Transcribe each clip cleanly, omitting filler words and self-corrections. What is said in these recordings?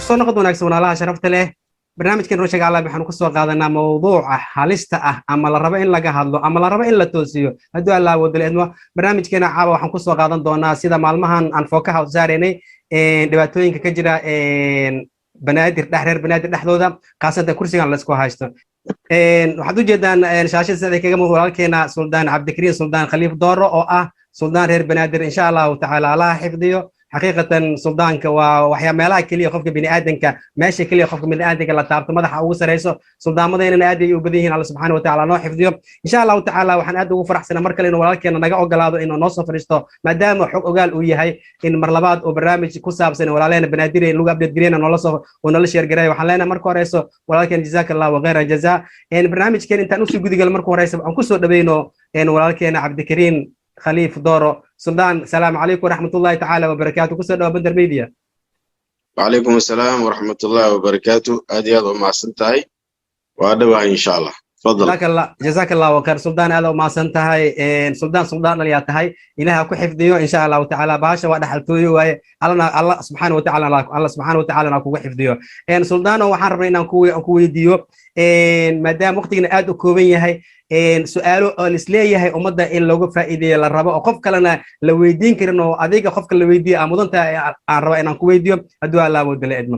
Soo noqod wanaagsan, walaalaha sharafta leh. Barnaamijkan Runsheeg Alaab waxaanu kusoo qaadanaa mawduuca halista ah ama la rabo in laga hadlo ama la rabo in la toosiyo, hadduu Allah awoodala idmo. Barnaamijkeena caawa waxaan kusoo qaadan doonaa, sida maalmahan aan focus-ka u saaraynay, dhibaatooyinka ka jira Banaadir dhex, reer Banaadir dhexdooda, khaasatan kursigan laisku haysto. Waxaad ujeedaan shaashada sida kaga muuqda walaalkeena Suldaan Cabdikariin Suldaan Khaliif Dooro, oo ah suldaan reer Banaadir. Insha Allahu tacaala Allaha xifdiyo. Xaqiiqatan suldaanka waa waxyaa meelaha keliya qofka biniaadanka, meesha keliya qofka biniaadanka la taabto madaxa ugu sareyso. Suldaamadeynana aad ay u badan yihiin. Alla subxaana wa tacaala noo xifdiyo. Insha Allahu tacaala waxaan aad ugu faraxsanaa mar kale inuu walaalkeena naga ogolaado inuu noo soo fadhiisto, maadaama xog ogaal uu yahay, in mar labaad oo barnaamij ku saabsan walaaleena Banaadir in lagu update gareyna noola soo oo nala share gareeyo. Waxaan leenahay marka horeyso walaalkeen, jazaaka Allahu khayra jazaa. Barnaamijkeen intaan usii gudigal, marka horeysa aan kusoo dhaweyno walaalkeena Cabdikariin Khaliif Dooro. Suldaan, salaamu calaykum waraxmatullahi tacaala wabarakaatu. Kusoo dhawa Bandar Media. Wacalaykum asalaam waraxmatullahi wabarakaatu. Aad iyo aad u mahadsan tahay, waa dhawahay, insha Allah. Fadal. Jazaaka Allahu khayr, suldaan. Aad u mahadsan tahay, suldaan. Suldaan dhaliyaa tahay, Ilaha ku xifdiyo, insha Allahu tacaala. Bahasha waa dhaxaltooyo waaye. Allana Allah subxaana wa tacaala, Allah subxaana wa tacaala kugu xifdiyo. Suldaano, waxaan rabnay inaan ku weydiiyo, maadaama waqtigana aad u kooban yahay, su-aalo oo lisleeyahay ummadda in looga faa'iideeyo la rabo, oo qof kalena la weydiin karin oo adiga qofka la weydiiyo aan mudan tahay, aan raba inaan ku weydiiyo, hadduu Allah awoodala idmo.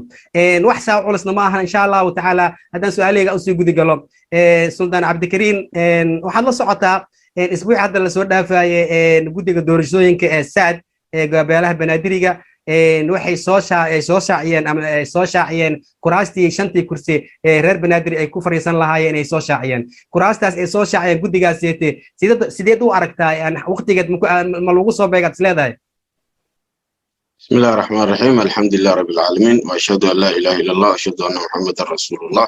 Wax saa culusna ma ahan, insha Allahu tacaala. Haddaan su-aalahayga usii gudi galo, Suldaan Cabdikariin, waxaad la socotaa isbuuc hadda lasoo dhaafaye guddiga doorashooyinka ee SAD ee beelaha Banaadiriga waxay soo shaaciyeen ama ay soo shaaciyeen kuraastii shantii kursi ee reer Banaadir ay ku fariisan lahaayeen. Ay soo shaaciyeen kuraastaas ay soo shaaciyeen guddigaasete. Sideed u aragtaa? Waqtigeed ma lagu soo beegaad is leedahay? بسم الله الرحمن الرحيم، الحمد لله رب العالمين، وأشهد أن لا إله إلا الله وأشهد أن محمدا رسول الله.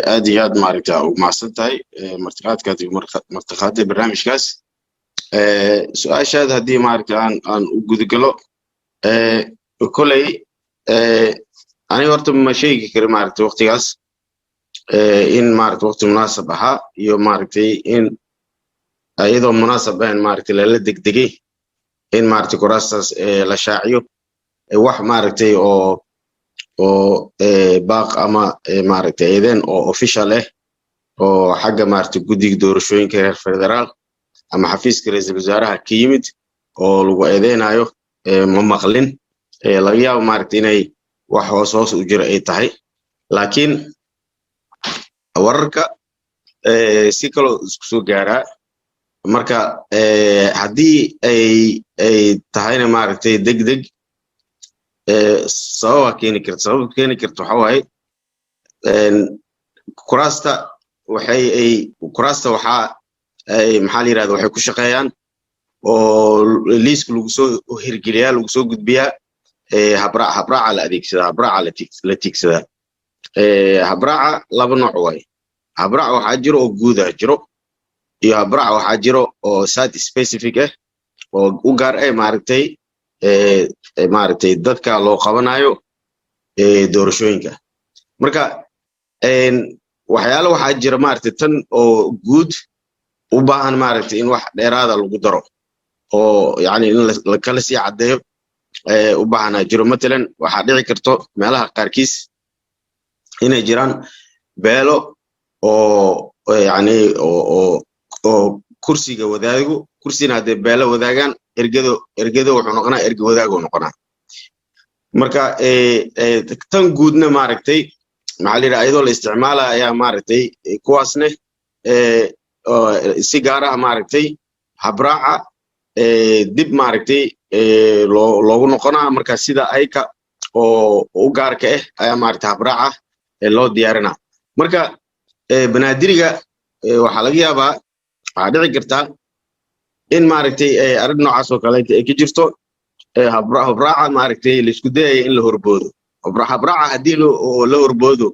Aad iyo aad maaragta ugu mahadsan tahay martiqaadkaad martiqaaday barnaamijkaas. Su-aashaad haddii maaragta aan u gudagalo, koley aniga horta ma sheegi kari maaragta waqtigaas in maaragta waqti munaasab ahaa iyo maaragtay in iyadoo munaasab ahayn maaragtay lala degdegay in maaragtay kuraastaas la shaaciyo. Wax maaragtay oo baaq ama maaragtay eedeen oo official ah oo xagga maaragtay guddiga doorashooyinka reer federaal ama xafiiska ra'iisul wasaaraha ka yimid oo lagu eedeynayo ma maqlin. Laga yaabo maaragtay inay wax hoos hoos u jiro ay tahay, laakiin wararka si kaloo isku soo gaaraa. Marka haddii ay tahayna maaragtay deg deg, sababa keeni karta. Sababta keeni karta waxa waaye, kuraasta waxay ay kuraasta waxaa ay maxaa la yirahda, waxay ku shaqeeyaan oo liiska lagu soo hirgeliyaa, lagu soo gudbiyaa habraac. Habraaca la adeegsadaa, habraaca la tiigsadaa. Habraaca laba nooc waaye. Habraac waxaa jiro oo guuda jiro, iyo habraac waxaa jiro oo site specific ah oo u gaar ah maaragtay dadka loo qabanayo doorashooyinka. Marka waxyaalo waxaa jira maaragtay tan oo guud u baahan maaragtay in wax dheeraada lagu daro oo yacni in la kala sii caddeeyo u baahanaa jiro. Matalan, waxaa dhici karto meelaha qaarkiis inay jiraan beelo oo yacni oo kursiga wadaago. Kursina haddee beelo wadaagaan, ergado wuxuu noqonaa erge wadaagoo noqonaa. Marka tan guudna maaragtay maxaa la yidhaha, iyadoo la isticmaalaya ayaa maaragtay kuwaasne si gaar ah maaragtay habraaca dib maaragtay loogu noqonaa. Marka sida ayka oo u gaarka ah ayaa maaragtay habraaca loo diyaarinaa. Marka Banaadiriga waxaa laga yaabaa, waxaa dhici kartaa in maaragtay arrin noocaas oo kaleeta ay ka jirto, habraaca maaragtay laisku dayaya in la horboodo. Habraaca haddii la horboodo,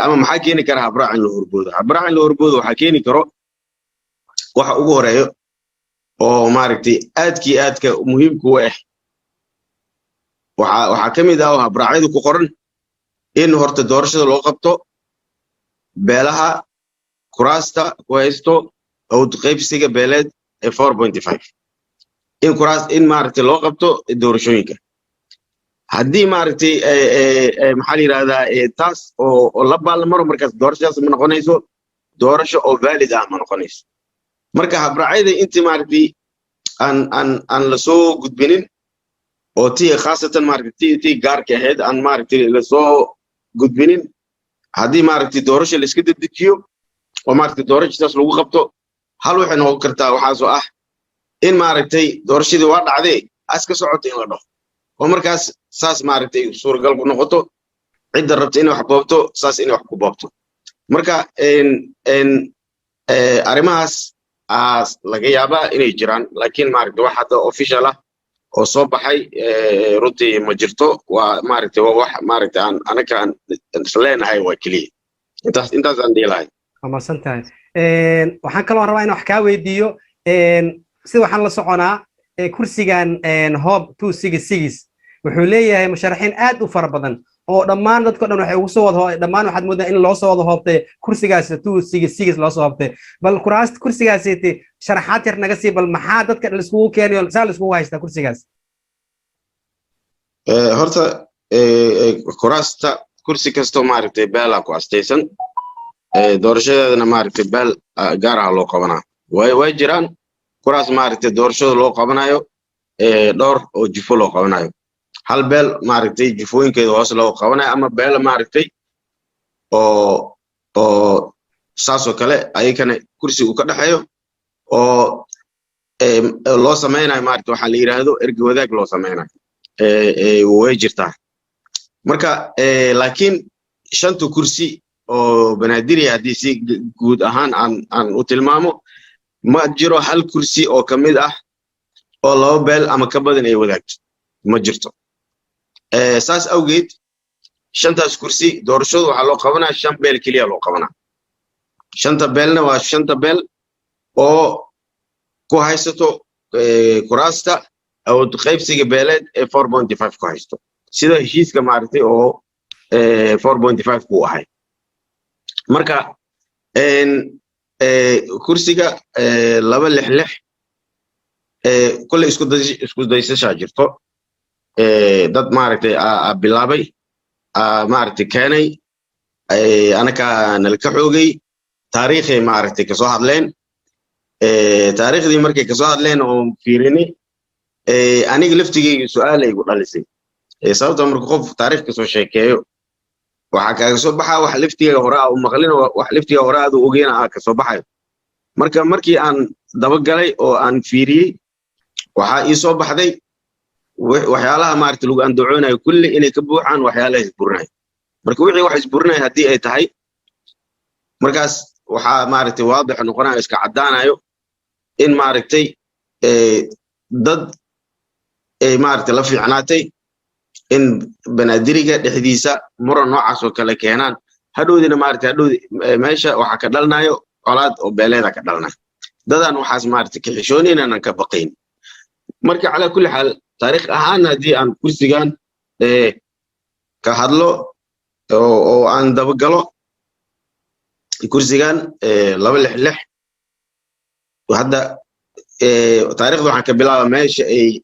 ama maxaa keeni kara habraaca in la horboodo? Habraaca in la horboodo waxaa keeni karo waxa ugu horeeyo oo maaragtay aadkii aadka muhiimka u ah. Waxaa ka mid ah oo habraacyadu ku qoran in horta doorashada loo qabto beelaha kuraasta ku haysto awood qaybsiga beeleed ee 4.5, in kuraas in maaragtay loo qabto doorashooyinka. Haddii maaragtay, maxaa la yidhahdaa, taas oo la baalmaro, markaas doorashadaas ma noqonayso doorasho oo valid ah, ma noqonayso. Marka habraacyada intii maaragtay aan lasoo gudbinin, oo tii khaasatan maaragtay tii gaarka ahayd aan maaragtay lasoo gudbinin, haddii maaragtay doorasho la iska dedejiyo oo maaragtay doorashadaas lagu qabto, hal waxay noqon kartaa waxaasoo ah in maaragtay doorashadii waa dhacdee aska socoto in la dhaho, oo markaas saas maaragtay suuragal ku noqoto cidda rabta inay wax boobto saas inay wax ku boobto. Marka arrimahaas aas laga yaabaa inay jiraan, laakiin maaragtay wax hadda official ah oo soo baxay runtii ma jirto. Waa maaragtay waa wax maaragtay aan anaka aan isleenahay, waa keliya intaas, intaasaan dhihi lahay. Waa mahadsan tahay. Waxaan kaloo rabaa inaan wax kaa weydiiyo sida waxaan la soconaa kursigan Hob 266 wuxuu leeyahay musharaxiin aad u fara badan, oo dhammaan dadko dhan waxay ugu soo wada, dhammaan waxaad moodaa in loo soo wada hoobtay kursigaas 266 loo soo hoobtay. Bal kuraas kursigaasiti sharaxaad yar naga sii. Bal maxaa dadka laiskugu keenayo saa laiskugu haystaa kursigaas? Horta kuraasta kursi kastoo maaragtay beelaa ku astaysan, doorashadeedana maaragtay beel gaar ah loo qabanaa. Way jiraan kuraas maaragtay doorashada loo qabanayo dhowr oo jufo loo qabanayo, hal beel maaragtay jufooyinkeeda hoos loo qabanayo, ama beela maaragtay oo saasoo kale ayakana kursi uu ka dhexeeyo oo loo samaynayo maaragtay waxaa la yidhaahdo erge wadaag loo samaynayo, way jirtaa. Marka laakiin shanta kursi oo Banaadiriya haddii si guud ahaan aan u tilmaamo, ma jiro hal kursi oo ka mid ah oo laba beel ama ka badan ay wadaagto, ma jirto. Saas awgeed shantaas kursi doorashadu waxaa loo qabanaa shan beel keliya loo qabanaa. Shanta beelna waa shanta beel oo ku haysato kuraasta awood qaybsiga beeleed ee 4.5 ku haysto, sida heshiiska maaragtay oo 4.5 ku ahay. Marka kursiga 266 kolley isku daysashaa jirto, dad maaragtay bilaabay, maaragtay keenay, anaka nala ka xoogay. Taariikhay maaragtay kasoo hadleen. Taariikhdii markay kasoo hadleen oo fiirinay, aniga laftigeyga su-aal ay igu dhalisay. Sababta marka qof taariikh kasoo sheekeeyo waxaa kaaga soo baxaa wax laftigeyga hore aa u maqlin, wax laftiga hore aad u ogeyn aa kasoo baxayo. Marka markii aan dabagalay oo aan fiiriyey, waxaa ii soo baxday waxyaalaha maaragta lagu andacoonayo kulli inay ka buuxaan waxyaalaha isburinayo. Marka wixii wax isburinaya haddii ay tahay, markaas waxaa maaragtay waadix noqonayo, iska caddaanayo in maaragtay dad ay maaragtay la fiicnaatay in Banaadiriga dhexdiisa muran noocaas oo kale keenaan. Hadhowdina maaragtay hadhowdi meesha waxaa ka dhalanayo colaad oo beeleeda ka dhalanayo, dadaan waxaas maaragtay ka xishoonayn, aanan ka baqayn. Marka calaa kulli xaal, taariikh ahaan haddii aan kursigan ka hadlo oo aan dabagalo kursigan 266, hadda taariikhda waxaan ka bilaaba meesha ay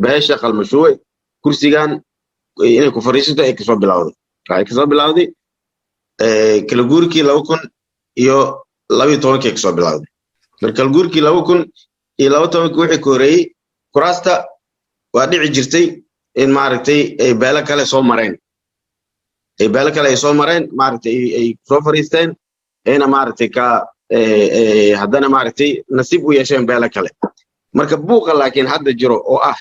beesha Qalmashuwe kursigan inay ku fadhiisato ay kasoo bilawday. Waxay kasoo bilawday kala guurkii 2012-kii kasoo bilawday. Marka kala guurkii 2012-kii wixii ka horeeyey, kuraasta waa dhici jirtay in maaragtay ay beelo kale soo mareen, ay beelo kale ay soo mareen, maaragtay ay soo fadhiisteen, ayna maaragtay ka haddana maaragtay nasiib u yeesheen beelo kale. Marka buuqa laakiin hadda jiro oo ah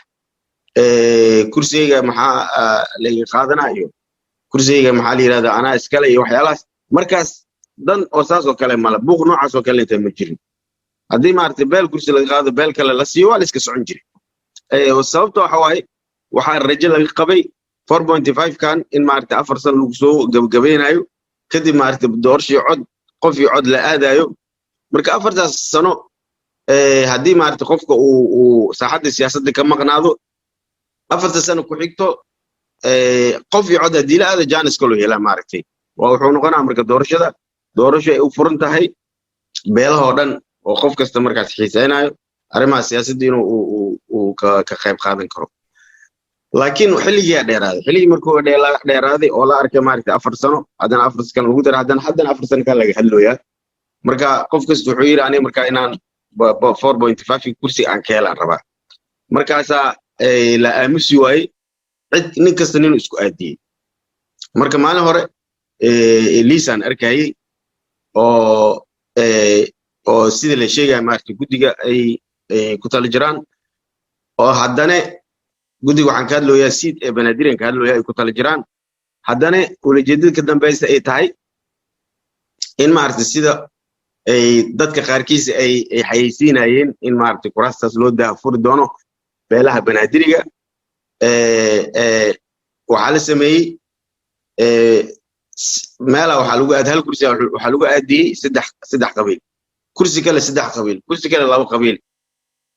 kursigayga maxaa layga qaadanaa iyo kursigayga maxaa la yidhahdaa anaa iskale iyo waxyaalahaas, markaas dan oo saas oo kale mala buuq noocaas oo kale inta ma jirin. Haddii maaragtay beel kursi laga qaado, beel kale la siiyo, waa la iska socon jiray. Sababta waxa waaye waxaa rajo laga qabay 4.5 kan in maaragtay 4 sano lagu soo gabagabaynayo, kadib maaragtay doorashii cod qof iyo cod la aadayo. Marka afartaas sano haddii maaragtay qofka uu saaxadda siyaasadda ka maqnaado, afarta sano ku xigto qof iyo cod haddii la aado, chance kaloo helaa maaragtay waa wuxuu noqonaa. Marka doorashada doorasho ay u furan tahay beelahoo dhan oo qof kasta markaas xiiseynayo arrimaha siyaasadda inuu uu ka qayb qaadan karo. Laakiin xilligiyaa dheeraaday. Xilligii markuu dheeraaday oo la arkay, maaragtay, 4 sano, haddana 4 kale lagu daray, haddana 4 sano kale laga hadlooyaa. Marka qof kasta wuxuu yidhi, aniga marka inaan 4.5 kursi aan ka helaan rabaa. Markaasaa la aamusi waayey, cid nin kasta ninuu isku aadiyey. Marka maalin hore liisaan arkayey oo sida la sheegaya, maaragtay, guddiga ay ku tala jiraan, oo haddana guddiga waxaan ka hadlooyaa SEIT ee Banaadiryan ka hadlooyaa, ay ku tala jiraan, haddana ulajeedada ka dambaysa ay tahay in, maaragtay, sida ay dadka qaarkiis ay xayeysiinayeen, in, maaragtay, kuraastaas loo daahfuri doono beelaha Banaadiriga. Waxaa la sameeyey meela waxaa lagu aad hal kursi waxaa lagu aadiyey saddex qabiil, kursi kale saddex qabiil, kursi kale laba qabiil,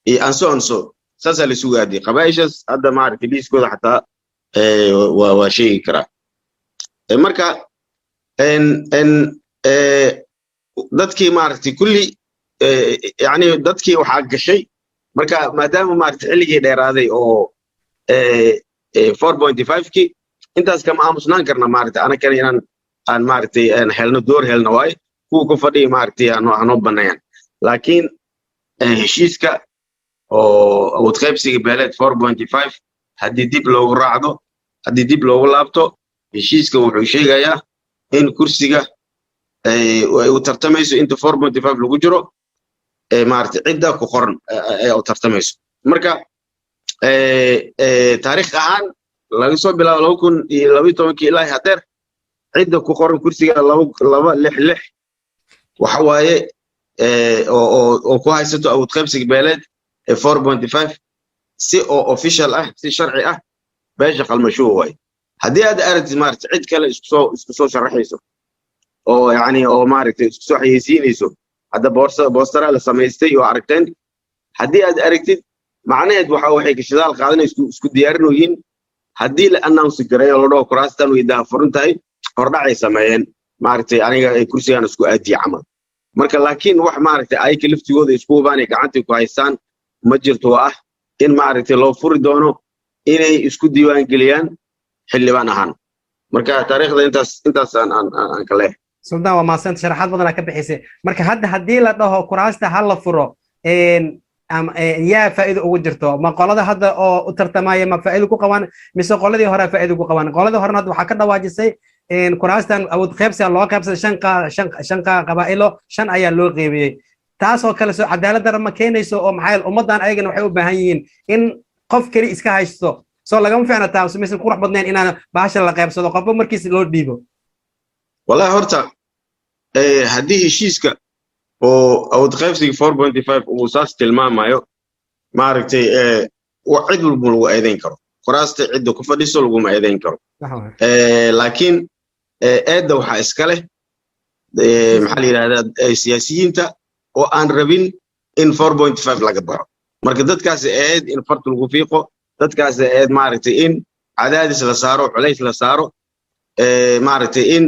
iyo anso saasaa la isugu aadiyey qabaa'ishaas. Hadda, maaragtay, liiskooda xataa waa sheegi karaa. Marka dadkii, maaragtay, kulli, yani dadkii waxaa gashay marka, maadaama, maaragtay, xilligii dheeraaday oo 4.5-kii, intaas kama aamusnaan karna, maaragtay, anakana inaan aan, maaragtay, helno door helno waaye, kuwa ku fadhiya, maaragtay, hanoo banneeyaan. Laakiin heshiiska oo awood qaybsiga beeleed 4.5, haddii dib loogu raacdo, haddii dib loogu laabto, heshiiska wuxuu sheegayaa in kursiga ay u tartamayso inta 4.5 lagu jiro, maaragtay, cidda ku qoran ay u tartamayso. Marka taariikh ahaan, laga soo bilaabo 2012-kii ilaa hadeer, cidda ku qoran kursiga 2, 2, 6, 6 waxa waaye oo ku haysato awood qaybsiga beeleed ee 4.5, si oo official ah, si sharci ah, beesha Qalmashuwa waaye. Haddii aad aragtid, maaragtay, cid kale isku soo sharaxayso oo yacni oo, maaragtay, isku soo xayeysiinayso, hadda boorsa boostaraa la samaystay oo aragteen, haddii aad aragtid, macnaheed waxay kashidaal qaadanay isku diyaarinoyiin. Haddii la announce gareeyo, la dhaho kuraastan way daahfuran tahay, hordhacay sameeyeen, maaragtay, aniga ay kursigan isku aadiye camal. Marka laakiin wax, maaragtay, ayka laftigooda isku hubaan ay gacantay ku haystaan ma jirto oo ah in, maaragtay, loo furi doono inay isku diiwaan geliyaan xildhibaan ahaan. Marka taariikhda intaas aan ka leeyahay. Suldaan, waa mahadsanta, sharaxaad badanaa ka bixisay. Marka hadda haddii la dhaho kuraasta ha la furo, yaa faa'iido ugu jirto? Ma qolada hadda oo u tartamaya ma faa'iido ku qabaan, mise qoladii hore faa'iido ku qabaan? Qoladii horena hadda waxaa ka dhawaajisay kuraastan awood qaybsiga loo qaybsaday shan qabaa'ilo, shan ayaa loo qeybiyey. Taasoo kale soo cadaalad darra ma keenayso? Oo maxaa ummaddan ayagana waxay u baahan yihiin in qof keli iska haysto, soo lagama fiicna taas? Maysan qurux badnayn inaan bahasha la qaybsado, qofba markiis loo dhiibo? Wallahi horta, haddii heshiiska oo awood qaybsiga 4.5 uu saas tilmaamayo, maaragtay, cid walba lagu eedayn karo, kuraasta cidda ku fadhiso laguma eedayn karo. Laakiin eedda waxaa iska leh, maxaa la yidhahdaa, siyaasiyiinta oo aan rabin in 4.5 laga baxo. Marka dadkaasi ahayd in farta lagu fiiqo, dadkaasi ahayd, maaragtay, in cadaadis la saaro, culays la saaro, maaragtay, in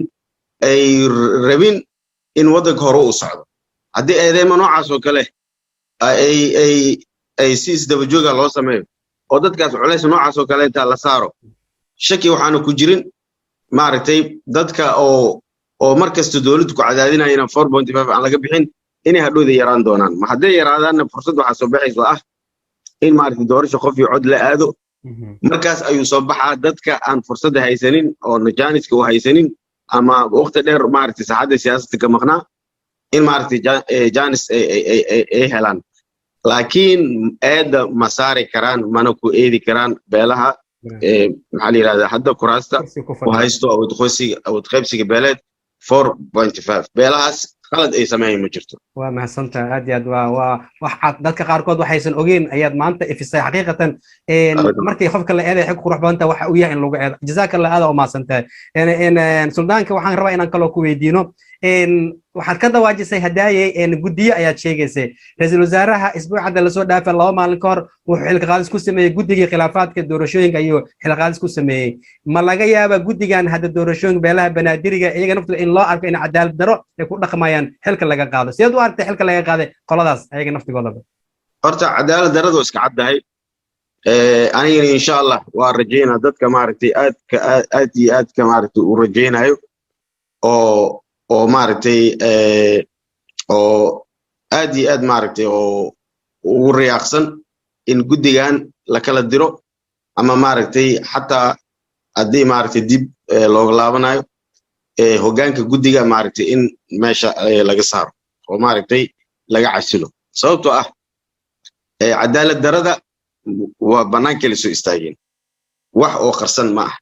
ay rabin in waddanka hore u socdo. Haddii eedeymo noocaas oo kale ay si isdaba jooga loo sameeyo oo dadkaas culays noocaas oo kale intaa la saaro, shaki waxaana ku jirin, maaragtay, dadka oo mar kasta dowladdu ku cadaadinaya inaan 4.5 aan laga bixin, inay hadhowda yaraan doonaan. Ma hadday yaraadaanna, fursad waxaa soo baxayso ah in, maaragtay, doorasho qof iyo cod la aado. Markaas ayuu soo baxaa dadka aan fursadda haysanin oo jaaniska u haysanin ama waqti dheer, maaragtay, saaxadda siyaasadda ka maqnaa, in, maaragtay, jaanis ay helaan. Laakiin eedda ma saari karaan, mana ku eedi karaan beelaha, maxaa la yidhahdaa, hadda kuraasta ku haysto awood qaybsiga beeleed 4.5. Beelahaas qalad ay sameeyeen ma jirto. Waa mahadsantahay aad iyo aad. Waa wax cad, dadka qaarkood waxaysan ogeyn ayaad maanta ifisay. Xaqiiqatan, markii qofka la eeday, xig qurux badanta waxa uu yahay in lagu eedo. Jazaaka Allah, aad u mahadsantahay. Suldaanka waxaan rabaa inaan kaloo ku weydiino, waxaad ka dawaajisay hadaaye guddiyo ayaad sheegaysay. Ra-iisul wasaaraha isbuucadda lasoo dhaafay, 2 maalin ka hor, wuxuu xilqaadis ku sameeyey guddigii khilaafaadka doorashooyinka ayuu xilqaadis ku sameeyey. Ma laga yaaba guddigan hadda doorashooyinka beelaha Banaadiriga iyaga naftooda in loo arko in cadaalad daro ay ku dhaqmayaan, xilka laga qaado? Sideed u aragtay xilka laga qaaday qoladaas ayaga naftigoodaba? Horta cadaalad daradu iska caddahay. Anigana insha Allah waa rajaynaa dadka maaragtay aadka aad iyo aadka maaragtay u rajaynayo oo maaragtay oo aad iyo aad maaragtay oo ugu riyaaqsan in guddigan la kala diro ama maaragtay xataa haddii maaragtay dib looga laabanayo hoggaanka guddiga maaragtay in meesha laga saaro oo maaragtay laga casilo, sababtoo ah cadaalad darada waa bannaankii lasoo istaageen, wax oo qarsan ma ah.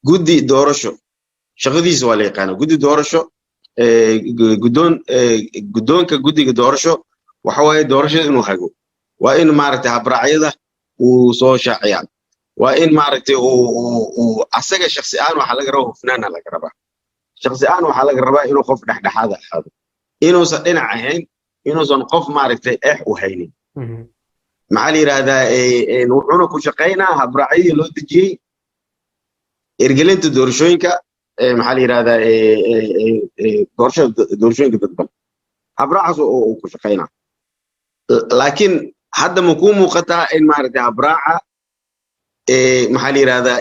Guddi doorasho shaqadiisa waa la yaqaana. Guddi doorasho, guddoon, guddoonka guddiga doorasho waxa waaye doorashada inuu hago, waa in maaragtay habraacyada uu soo shaaciyaa, waa in maaragtay uu asaga shakhsi ahaan waxaa laga rabaa hufnaana laga rabaa, shakhsi ahaan waxaa laga rabaa inuu qof dhexdhexaada ahaado, inuusan dhinac ahayn, inuusan qof maaragtay eex u haynin. Maxaa la yidhaahdaa, wuxuuna ku shaqaynaa habraacyadii loo dejiyey ergelinta doorashooyinka, maxaa la yidhahdaa, doorashada, doorashooyinka dadban, habraacaas oo uu ku shaqaynaa. Laakiin hadda ma kuu muuqataa in maaragtay habraaca, maxaa la yidhahdaa,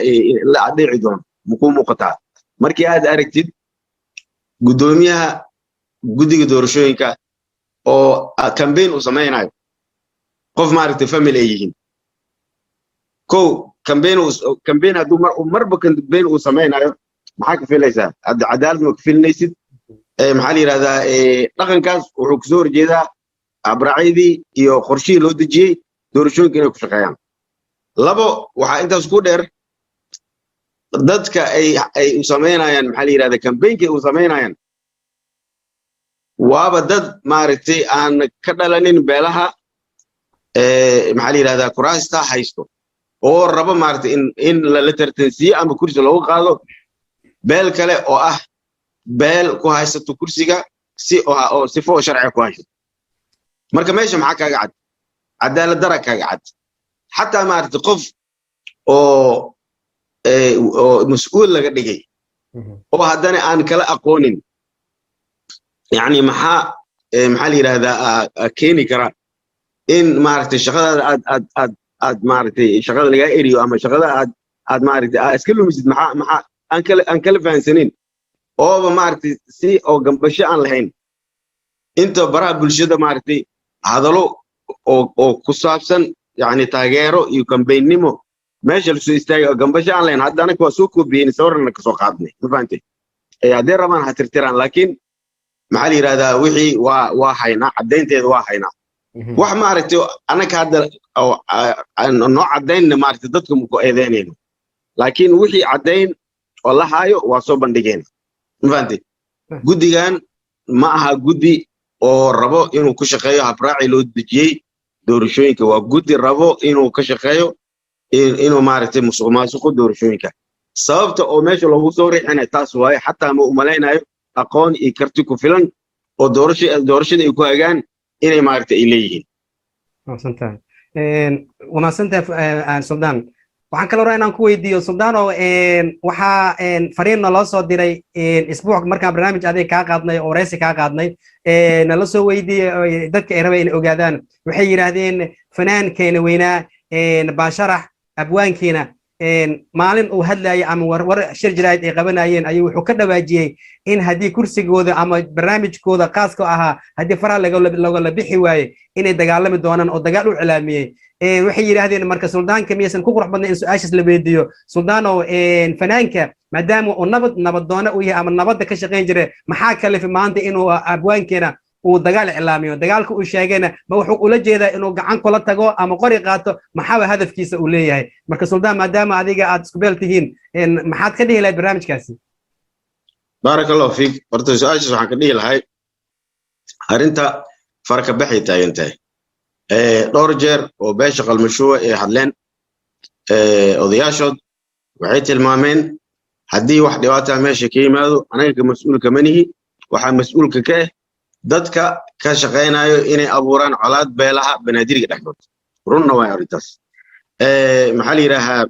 la adheeci doono? Ma kuu muuqataa markii aad aragtid guddoomiyaha guddiga doorashooyinka oo campaign uu samaynayo qof maaragtay family ay yihiin? Kow, campaign, campaign hadduu mar marba campaign uu samaynayo, maxaa ka filaysaa? Hadda cadaalad ma ka filinaysid. Maxaa la yidhahdaa, dhaqankaas wuxuu kasoo horjeedaa habraacyadii iyo qorshihii loo dejiyey doorashooyinka inay ku shaqeeyaan. Labo, waxaa intaas ku dheer dadka ay u samaynayaan, maxaa la yidhahdaa, campaignka u samaynayaan waaba dad maaragtay aan ka dhalanin beelaha, maxaa la yidhahdaa, kuraasta haysto, oo rabo maaragtay in lala tartansiiyo ama kursi loogu qaado beel kale oo ah beel ku haysato kursiga si oo sifo oo sharciga ku haysato. Marka meesha maxaa kaaga cad? Cadaalad dara kaaga cad. Xataa maaragtay qof oo mas-uul laga dhigay oo haddana aan kala aqoonin, yacni maxaa la yidhahdaa, keeni kara in maaragtay shaqadaada aad maaragtay shaqada lagaa eriyo ama shaqada aad maaragtay aad iska lumisid. Maxaa aan kala fahansanin ooba maaragtay si oo gambasho aan lahayn inta baraha bulshada maaragtay hadallo oo ku saabsan yacni taageero iyo kambaynnimo meesha lasoo istaagay oo gambasho aan lahayn. Hadda anaka waa soo koobiyeyna, sawirna kasoo qaadnay, ma fahantay? Hadday rabaan ha tirtiraan, laakiin maxaa la yidhahdaa, wixii waa haynaa, caddaynteeda waa haynaa. Wax maaragtay anaka hadda noo caddaynna maaragtay dadka maku eedeynayno, laakiin wixii caddayn oo la haayo waa soo bandhigeen, ma fahantay? Guddigan ma aha guddi oo rabo inuu ku shaqeeyo habraaci loo dejiyey doorashooyinka. Waa guddi rabo inuu ka shaqeeyo inuu maaragtay musuq maasuqo doorashooyinka. Sababta oo meesha loogu soo riixinay taas waaye. Xataa ma umalaynayo aqoon iyo karti ku filan oo doorashada ay ku hagaan inay maaragtay ay leeyihiin. Mahadsantahay, waa mahadsantahay, Suldaan. Waxaan kaloo rabaa inaan ku weydiiyo, Suldaano, waxaa fariin naloo soo diray isbuuc markaan barnaamij adeeg kaa qaadnay oo wareysi kaa qaadnay, nala soo weydiiyey dadka ay rabay inay ogaadaan. Waxay yidhaahdeen fanaankeena weynaa Baasharax, abwaankeena, maalin uu hadlayay ama war shir jaraa'id ay qabanayeen ayuu wuxuu ka dhawaajiyey in haddii kursigooda ama barnaamijkooda khaaska ahaa haddii faraha lagala bixi waaye inay dagaalami doonaan oo dagaal u cilaamiyey. Waxay yidhaahdeen marka suldaanka miyaysan ku qurux badnayn in su-aashaas la weydiiyo? Suldaano, fanaanka maadaama uu nabaddoone u yahay ama nabadda ka shaqayn jiray, maxaa kalifay maanta inuu abwaankeena uu dagaal iclaamiyo? Dagaalka uu sheegayna ma wuxuu ula jeedaa inuu gacan kula tago ama qori qaato? Maxaaba hadafkiisa uu leeyahay? Marka suldaan, maadaama adiga aad isku beel tihiin, maxaad ka dhihi lahayd barnaamijkaasi? Baaraka Allahu fiik. Horta su-aashaas waxaan ka dhihi lahay arrinta faraka baxay taagan tahay. Dhowr jeer oo beesha Qalmashuwa ay hadleen odayaashood, waxay tilmaameen haddii wax dhibaata meesha ka yimaado anaga ka mas-uulka ma nihi, waxaa mas-uulka ka ah dadka ka shaqaynayo inay abuuraan colaad beelaha Banaadiriga dhexdood. Runna waa arrintaas. Maxaa la yidhaahaa,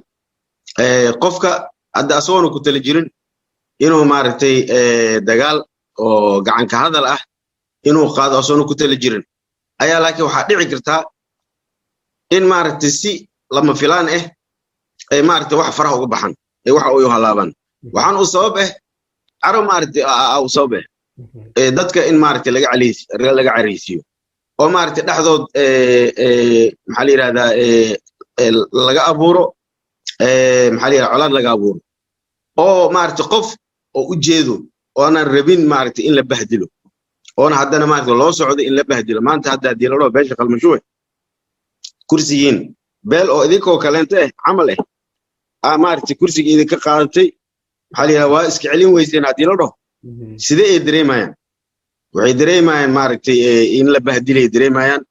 qofka hadda asagoona ku tala jirin inuu maaragtay dagaal oo gacanka hadal ah inuu qaado, asagoona ku tala jirin ayaa, laakiin waxaa dhici kartaa in maaragtay si lama filaan ah ay maaragtay wax faraha uga baxan, ay waxa u halaabaan. Waxaan u sabab ah caro, maaragtay, u sabab ah dadka in maaragtay laga caliis laga caraysiiyo oo maaragtay dhexdood, maxaa la yidhahdaa, laga abuuro, maxaa la yidhahdaa, colaad laga abuuro, oo maaragtay qof oo u jeedo oonan rabin maaragtay in la bahdilo, oona haddana maaragtay loo socdo in la bahdilo. Maanta hadda haddii la dhaho beesha Qalmashuwe kursigiin beel oo idinkoo kaleento ah camal ah aa maaragtay kursiga idinka qaadatay, maxaa la yidhahdaa, waa iska celin weyseen haddii la dhaho, sidee ay dareemayaan? Waxay dareemayaan maaragtay in la bahdilay dareemayaan,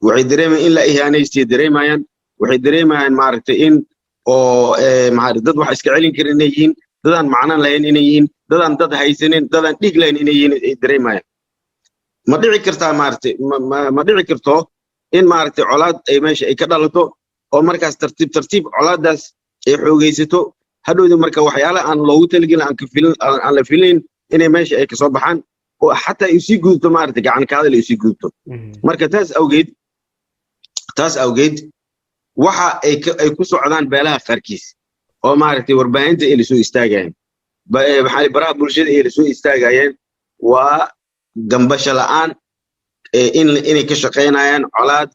waxay dareemayaan in la ihaanaystay dareemayaan, waxay dareemayaan maaragtay in oo maxaa dad wax iska celin karin inay yihiin, dadaan macnaan lahayn inay yihiin, dadaan dad haysanin, dadaan dhiig lahayn inay yihiin ay dareemayaan. Ma dhici kartaa maaragtay, ma dhici karto in maaragtay colaad ay meesha ay ka dhalato, oo markaas tartiib tartiib colaaddaas ay xoogaysato, hadhowdi marka waxyaala aan loogu talagelin, aan ka filin, aan la filayn inay meesha ay kasoo baxaan, oo xataa ay sii gudubto maaragtay gacan ka hadal ay sii gudubto. Marka taas awgeed waxa ay ku socdaan beelaha qaarkiis oo maaragtay warbaahinta ay lasoo istaagayaan, maxaa baraha bulshada ay lasoo istaagayeen, waa gambasho la'aan in inay ka shaqaynayaan colaad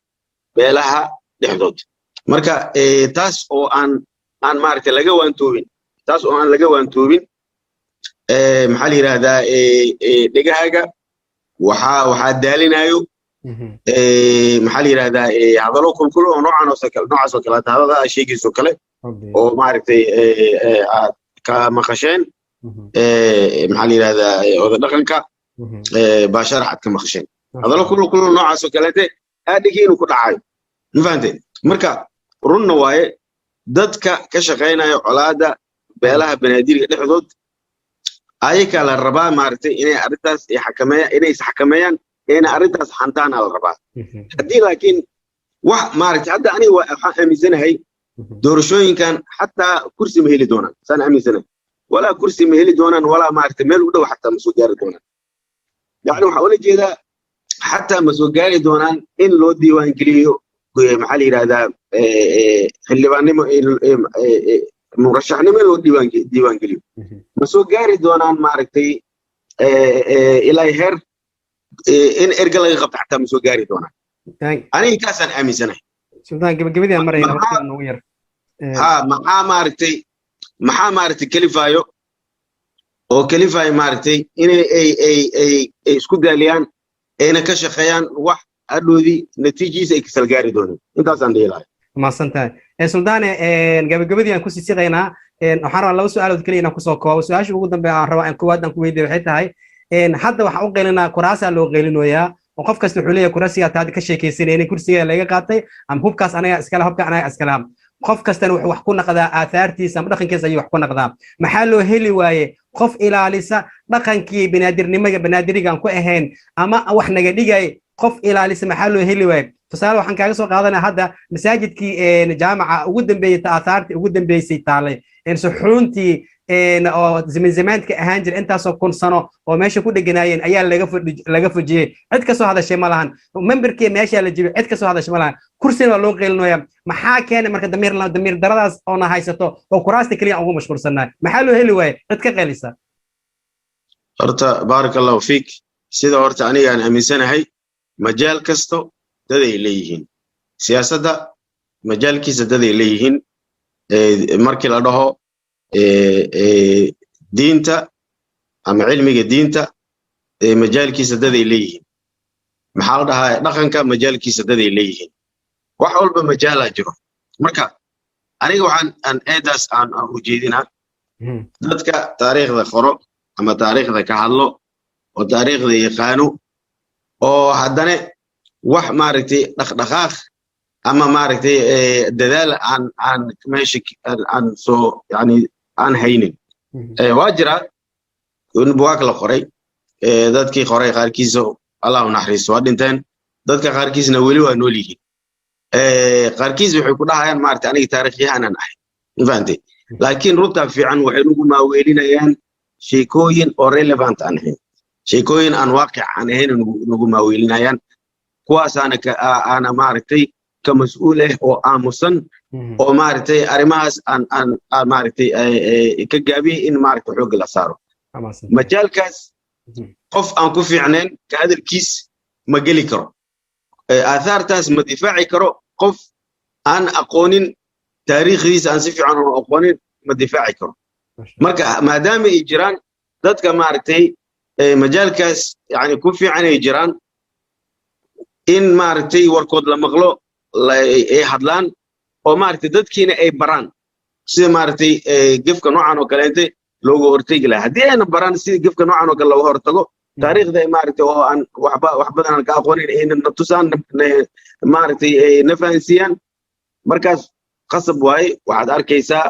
beelaha dhexdood. Marka taas oo aan maaragtay laga waantoobin, taas oo aan laga waantoobin, maxaa la yidhahdaa, dhegahaaga waxaa daalinayo, maxaa la yidhahdaa, hadallo kulkul oo noocan oo kale, noocaas oo kale hadallada aad sheegayso kale oo maaragtay aad ka maqasheen, maxaa la yidhahdaa, oda dhaqanka baasharax aad ka maqasheen, hadallo kulkul noocaas oo kaleete aadhigii inuu ku dhacayo, ma fahanteen? Marka runna waaye, dadka ka shaqaynaya colaadda beelaha Banaadiriga dhexdood ayakaa la rabaa maaragtay inay arrintaas ay xakameeyaan, inay isxakameeyaan, inay arrintaas xantaana la rabaa. Haddii laakiin wax maaragtay hadda aniga waxaan aaminsanahay doorashooyinkan xataa kursi ma heli doonaan, saan aaminsanahay. Walaa kursi ma heli doonaan, walaa maaragtay meel u dhow xataa ma soo gaari doonaan. Yacni waxaan ula jeedaa xataa ma soo gaari doonaan in loo diiwaan geliyo, maxaa la yidhahdaa, xildhibaannimo, murashaxnimo in loo diiwaan geliyo ma soo gaari doonaan. Maaragtay ilaa heer in erga laga qabto xataa ma soo gaari doonaan. Aniga kaasaan aaminsanahay. Sultaan, gabagabadii aan marayna, waqtiga noogu yar. Ha, maxaa maaragtay kalifaayo oo kalifaayo maaragtay inay ay isku daaliyaan, ayna ka shaqeeyaan wax hadhoodii natiijiisa ay kasal gaari dooneen? Intaasaan dhihi lahay. Mahadsan tahay, Suldaane. Gabagabadii aan kusii siqaynaa. Waxaan rabaa laba su-aalood keliya inaan kusoo koobo. Su-aasha ugu dambe aan rabaa koowaad aan ku weydiiyo waxay tahay: hadda waxaan u qaylinaa, kuraasaa loo qaylinoyaa, oo qof kasta wuxuu leeyahay kuraasigaa taadi ka sheekaysanaynin, kursigaa laga qaatay, ama hubkaas anaga iskale, hubka anaga iskale. Qof kastana wuxuu wax ku naqdaa aahaartiisa ama dhaqankiisa ayuu wax ku naqdaa. Maxaa loo heli waaye qof ilaalisa dhaqankii banaadirnimaga, banaadirigaan ku ahayn ama wax naga dhigay, qof ilaalisa maxaa loo heli waaye? Tusaale waxaan kaaga soo qaadanaya hadda masaajidkii jaamaca ugu dambeeyey, aahaartii ugu dambeysay taalay, suxuuntii oo zaman zamaanka ahaan jira, intaasoo kun sano oo meesha ku dheganaayeen ayaa laga fujiyey. Cid kasoo hadashay ma lahan. Memberkii meeshaa la jibay, cid kasoo hadashay ma lahan. Kursina waa loo qeylinoyaa. Maxaa keenay marka damiir daradaas oona haysato oo kuraasta keliya aan ugu mashquulsannahay? Maxaa loo heli waaye cid ka qeylisa? Horta baaraka Allahu fiik. Sida horta aniga aan aaminsanahay, majaal kasto daday leeyihiin. Siyaasadda majaalkiisa daday leeyihiin. Markii la dhaho diinta ama cilmiga diinta, majaalkiisa daday leeyihiin. Maxaa la dhahaa, dhaqanka majaalkiisa daday leeyihiin. Wax walba majaalaa jiro. Marka aniga waxaan aan eedaas aan ujeedinaa dadka taariikhda qoro ama taariikhda ka hadlo oo taariikhda yaqaano, oo haddana wax maaragtay dhaqdhaqaaq ama maaragtay dadaal aan meesha aan soo yani aan haynin. Waa jiraa in bugaag la qoray. Dadkii qoray qaarkiisa Allah u naxariisto waa dhinteen, dadka qaarkiisna weli waa nool yihiin. Qaarkiis waxay ku dhahayaan maaragtay aniga taariikhyahanan ahay, ma fahantay? Laakiin runtaa fiican, waxay nagu maaweelinayaan sheekooyin oo relevant aan ahayn, sheekooyin aan waaqic aan ahayn nagu maaweelinayaan. Kuwaasaana aana maaragtay. ka mas-uul ah oo aamusan oo maaragtay arrimahaas aan aan aan maaragtay ka gaabiyey in maaragtay xoogga la saaro majaalkaas. Qof aan ku fiicnayn ka hadalkiis ma geli karo, aathaartaas ma difaaci karo. Qof aan aqoonin taariikhdiisa, aan si fiican u aqoonin, ma difaaci karo. Marka maadaama ay jiraan dadka maaragtay majaalkaas yani ku fiican ay jiraan, in maaragtay warkood la maqlo, ay hadlaan oo maaragtay dadkiina ay baraan sida maaragtay gefka noocan oo kaleente looga hortegi lahaa. Haddii ayna baraan sida gefka noocan oo kale looga hortago, taariikhda maaragtay oo aan waxba wax badan aan ka aqoonin ayna na tusaan, maaragtay na fahansiiyaan, markaas qasab waaye waxaad arkaysaa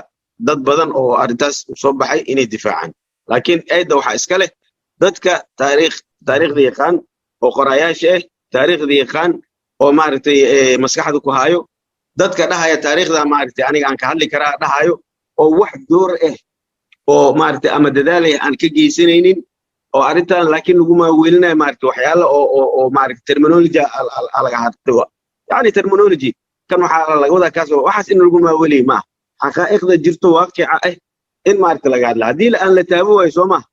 dad badan oo arrintaas soo baxay inay difaacaan. Laakiin eedda waxaa iska leh dadka taariikhda yaqaan oo qorayaasha ah, taariikhda yaqaan oo maaragtay maskaxda ku hayo, dadka dhahaya taariikhda maaragtay aniga aan ka hadli karaa dhahayo, oo wax door ah oo maaragtay ama dadaalaya aan ka geysanaynin oo arrintan laakiin laguma weelinayo maaragtay waxyaala oo maaragtay terminology laga hadlay, yani terminology kan waxaa laga wadaa kaas, waxaas in lagu maaweliyo maaha. Xaqaa'iqda jirto, waaqica ah in maaragtay laga hadla. Haddii aan la taabo waayo, soo maha,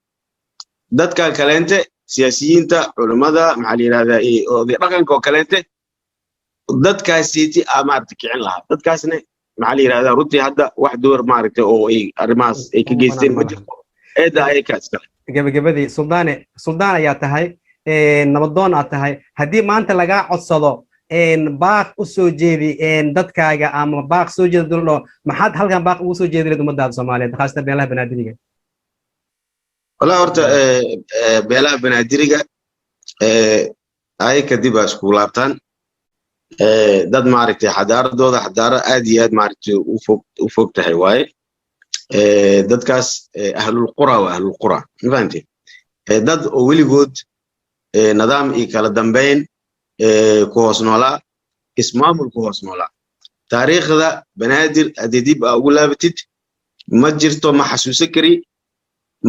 dadka kaleente, siyaasiyiinta, culimmada, maxaa la yidhahdaa, oday dhaqanka oo kaleente, dadkaasiiti aa maaragtay kicin lahaa. Dadkaasna, maxaa la yidhahdaa, runtii hadda wax door maaragtay oo ay arrimahaas ay ka geysteen ma jirto. Eedda ayakaa iskale. Gabagabadii, suldaane, suldaan ayaa tahay, nabadoon aad tahay. Haddii maanta lagaa codsado baaq u soo jeedi dadkaaga ama baaq soo jeeda duldho, maxaad halkan baaq ugu soo jeedi lahayd ummadaada Soomaaliyeed, khaasatan beelaha Banaadiriga? Wallahi horta beelaha Banaadiriga ayaka dib aa iskugu laabtaan. Dad maaragtay xadaaradooda xadaaro aad iyo aad maaragtay u fog tahay waaye. Dadkaas ahlulqura waa ahlulqura, ma fahamtay? Dad oo weligood nidaam iyo kala dambeyn ku hoos noolaa, ismaamul ku hoos noolaa. Taariikhda Banaadir haddii dib aa ugu laabatid, ma jirto, ma xasuusan kari,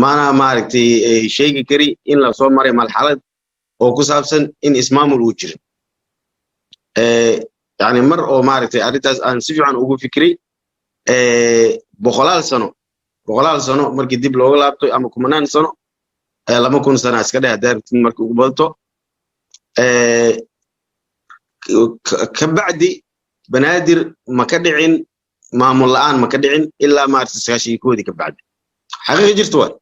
mana maaragtay sheegi kari in la soo maray marxalad oo ku saabsan in ismaamul uu jirin. Yani mar oo maaragtay arrintaas aan si fiican ugu fikiray, boqolaal sano, boqolaal sano markii dib looga laabto ama kumanaan sano, 2000 sana iska dheh haddaa rabtid markii ugu badato, kabacdi Banaadir ma ka dhicin maamul la'aan, ma ka dhicin ilaa maaragtay 91-koodii ka bacdi. Xaqiiqi jirto waay,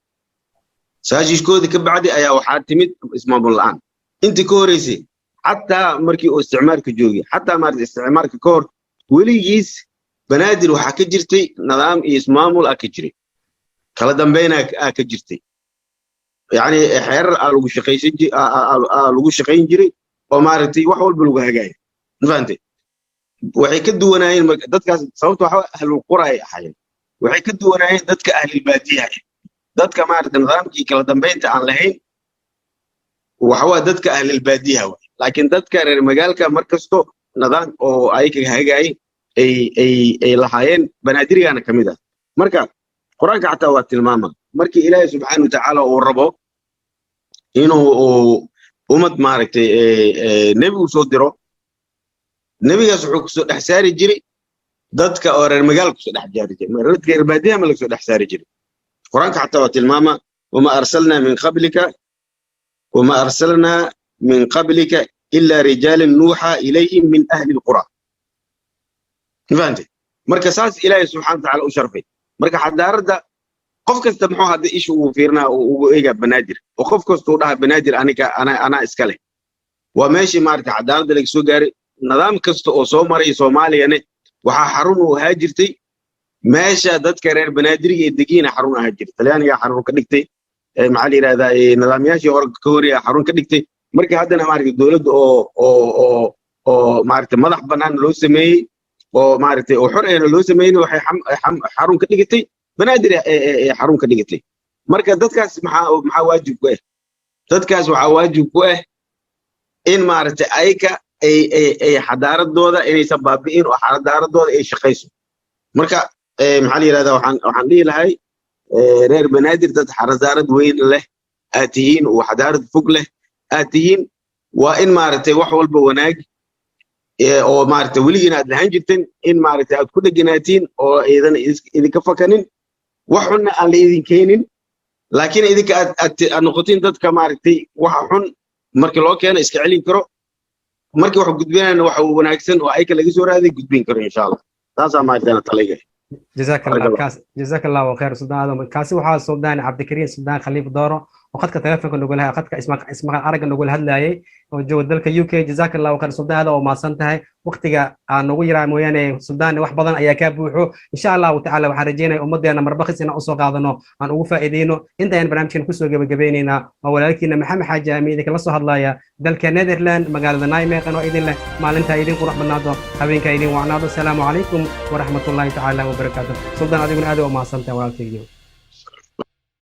91-koodii ka bacdi ayaa waxaa timid ismaamul la'aan. Intii ka horeysay, xataa markii uu isticmaarka joogay, xataa maaragtay isticmaarka ka hor, weligiis Banaadir waxaa ka jirtay nidaam iyo ismaamul aa ka jiray, kala dambeyn aa ka jirtay, yani xeerar aa lagu shaqayn jiray oo maaragtay wax walba lagu hagaayo, ma fahantay? Waxay ka duwanaayeen marka dadkaas, sababta waxa ahlul qura ay ahaayeen, waxay ka duwanaayeen dadka ahlilbaadiyaha ah, dadka maaragtay nidaamkii kala dambeynta aan lahayn waxa waa dadka ahlilbaadiyaha waay. Laakiin dadka reer magaalka mar kasto nidaam oo ayaga hagaayay ay lahaayeen, Banaadirigana ka mid ah. Marka Qur-aanka xataa waa tilmaama markii Ilaahay subxaana watacaala uu rabo inuu ummad maaragtay nebi uu soo diro, nebigaas wuxuu kusoo dhex saari jiray dadka oo reer magaalka kusoo dhex saari jiray, dadka reer baadiyaha ma laga soo dhex saari jiray. Qur-aanka xataa waa tilmaama: wama arsalnaa min qablika, wama arsalnaa min qablika ilaa rijaalan nuuxa ilayhim min ahli lqura. Ma fahantay? Marka saas Ilaahay subxana watacaala u sharfay. Marka xadaaradda qof kasta muxuu hadda isha ugu fiirinaa oo ugu eegaa Banaadir, oo qof kasta uu dhaha Banaadir aniga anaa iska leh? Waa meeshii maaragtay cadaaladda laga soo gaaray. Nidaam kasta oo soo maray Soomaaliyane waxaa xarun u ahaa jirtay meesha dadka reer Banaadiriga ee degiina xarun ahaa jirtay. Talyaanigaa xarun ka dhigtay, maxaa la yidhahdaa, nidaamyaashii hore ka horreeya xarun ka dhigtay. Marka haddana maaragtay dowladda oo maaragtay madax bannaan loo sameeyey oo maaragtay oo xor ehna loo sameeyey, waxay xarun ka dhigatay Banaadir ee xarun ka dhigatay. Marka dadkaas maxaa waajib ku ah? Dadkaas waxaa waajib ku ah in maaragtay ayaka ay xadaaradooda inaysan baabi'in oo xadaaradooda ay shaqayso. Marka maxaa la yidhahdaa, waxaan dhihi lahay reer Banaadir dad xadaarad weyn leh aad tihiin oo xadaarad fog leh aad tihiin. Waa in maaragtay wax walba wanaag Oo maaragtay weligiina aad lahaan jirteen in maaragtay aad ku dheganaatiin oo aydan idinka fakanin, wax xunna aan la idin keenin, laakiin idinka aad noqotiin dadka maaragtay waxa xun markii loo keeno iska celin karo, markii wax gudbinayna waxa wanaagsan oo ayka laga soo raaday gudbin karo, insha Allah. Taasaa maaragtay talayga. Jazaak Allah kaas, jazaak Allahu khayr, Suldaan Aadam. Kaasi waxaa Suldaan Cabdikariin Suldaan Khaliif Dooro oo khadka telefoonka nagula, khadka ismaqal aragga nagula hadlayay oo jooga dalka UK. Jazaak Allahu khayr, Suldaan Aadam, oo mahadsan tahay. Waqtiga aan nagu yaraa mooyaane, Suldaan, wax badan ayaa kaa buuxo. Insha Allahu tacaala waxaan rajeynaya ummaddeena marbakis inaan usoo qaadano, aan ugu faa'iideyno. Inta ayaan barnaamijkan kusoo gebagabaynaynaa. Waa walaalkiina Maxamed Xaaji Amiin, idinkala soo hadlaya dalka Netherland, magaalada Nijmegen, oo idin leh maalinta idin qurux badnaado, habeenka idin wacnaado. Asalaamu calaykum waraxmatullaahi tacaala wabarakaatu. Suldaan, adiguna aad u mahadsantahay, walaalkaygiyo.